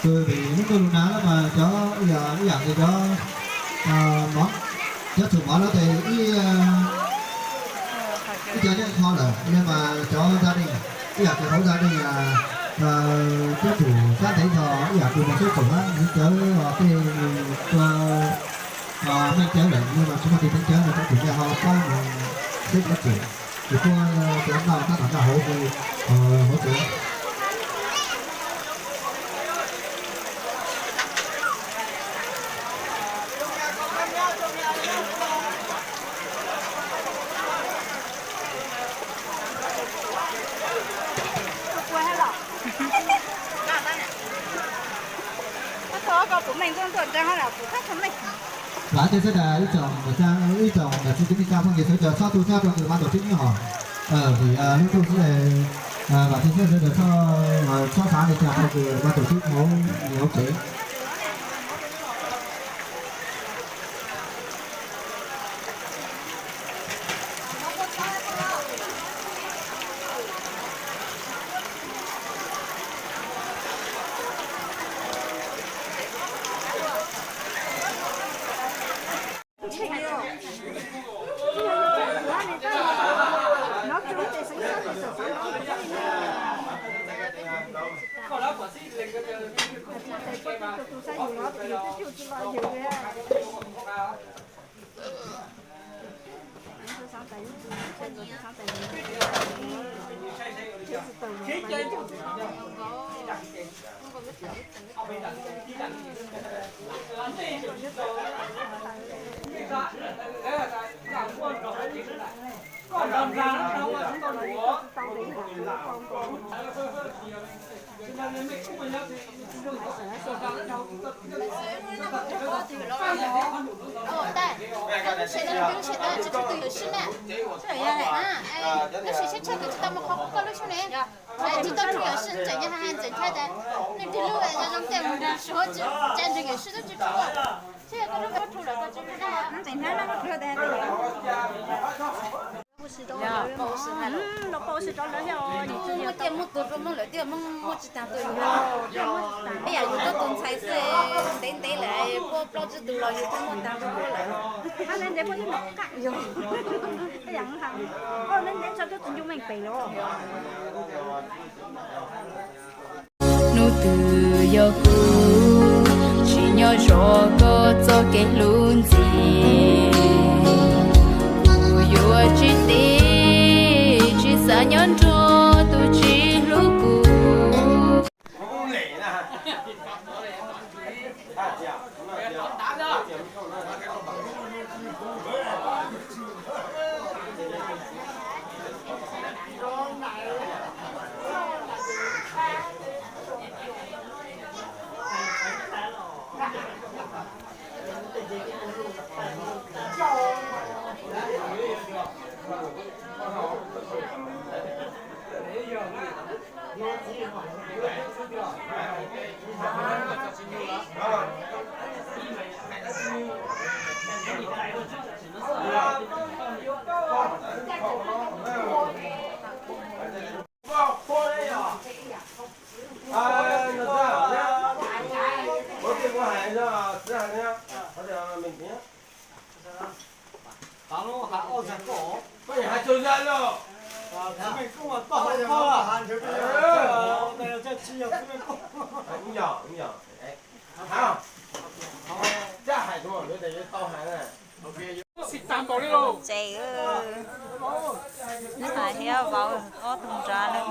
Vim lub ntuj lub nav no mas cov ib yam li cov mov, cov txhuam mov no ces ib, ib cov nyob kho lawm no mas cov za dej, ib yam li hauv za dej, cov tsum sab ntev txog ib yam li mus seb txaum hab nws cawv tej tua meej cawv lawm no mas tsis muaj tis teev cawv no cov tsum nyiaj ho pab mus seb cov tsum, ces kuj cov noj tab tom noj hauv, hauv cawv. Vam thiab sawv daws ib tsoom, ib tsoom niam txiv kwv tij neej tsa phooj ywg sawv daws txhob tu siab rau kws Ban Tuam Tub Nyub hov. Vim lub ntuj xwb, vam thiab sawv daws txhob xav li cas rau kws Ban Tuam Tub Nyub hauv tsev. Muaj tiaj muaj tus rau Hmoob lawm thiaj Hmoob muaj tsis tag tus yug. Ib yam yus tuaj tus ntxhais xwb, ntev ntev lawm puab plaub tsib tus los yus twb muaj tag rau puab lawm. Hnub twg yog kuv tsis nyob zov koj txoj kev hlub ntxiv, kuv yuav tsis tiv tsis xav nyob nrog tus tsis hlub kuv. Tsev, neb hais thiab vauv ob tug nrad lawm.